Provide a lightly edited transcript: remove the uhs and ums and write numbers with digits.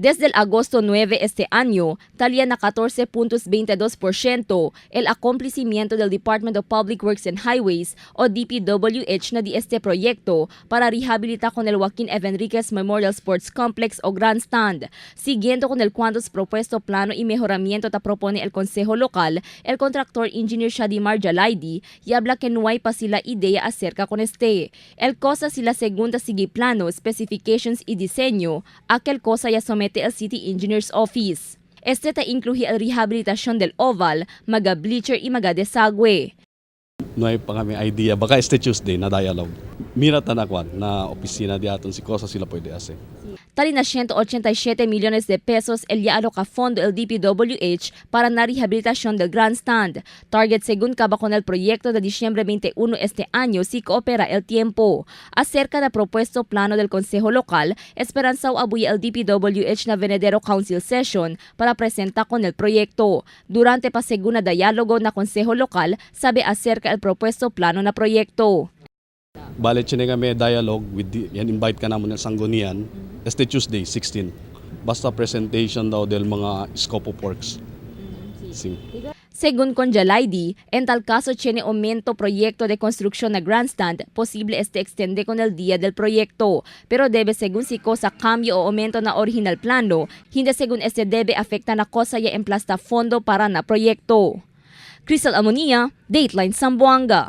Desde el agosto 9 este año, talía na 14.22% el acomplicimiento del Department of Public Works and Highways o DPWH na di este proyecto para rehabilitar con el Joaquín F. Enriquez Memorial Sports Complex o Grandstand. Siguiendo con el cuantos propuesto plano y mejoramiento ta propone el Consejo Local, el contractor engineer Shadimar Jalaidi y habla que no hay pa sila idea acerca con este. El cosa sila segunda sigue plano, specifications y diseño, aquel cosa ya somete al City Engineer's Office. Este ta incluye el rehabilitación del oval, maga bleacher y maga desagüe. No hay pa kami idea. Baka este Tuesday na dialogue. Mira tanakwan na opisina di aton si cosa sila pwede ase. Tali na 187 millones de pesos el ya aloca fondo el DPWH para la rehabilitación del grandstand. Target según caba con el proyecto de diciembre 21 este año si coopera el tiempo. Acerca del propuesto plano del Consejo Local, esperanzao abuya el DPWH na Venedero Council Session para presentar con el proyecto. Durante pa según na diálogo na Consejo Local, sabe acerca el propuesto plano na proyecto. Bale chine kami dialogue with the, yan invite ka namon ng sanggunian este Tuesday 16. Basta presentation daw del mga scope of works. Sing. Según con Jalaidi, en tal caso tiene aumento proyecto de construcción na grandstand, posible este extende con el día del proyecto, pero debe según si cosa cambio o aumento na original plano, hindi según este debe afecta na cosa ya emplasta fondo para na proyecto. Crystal Amonia, Dateline Zamboanga.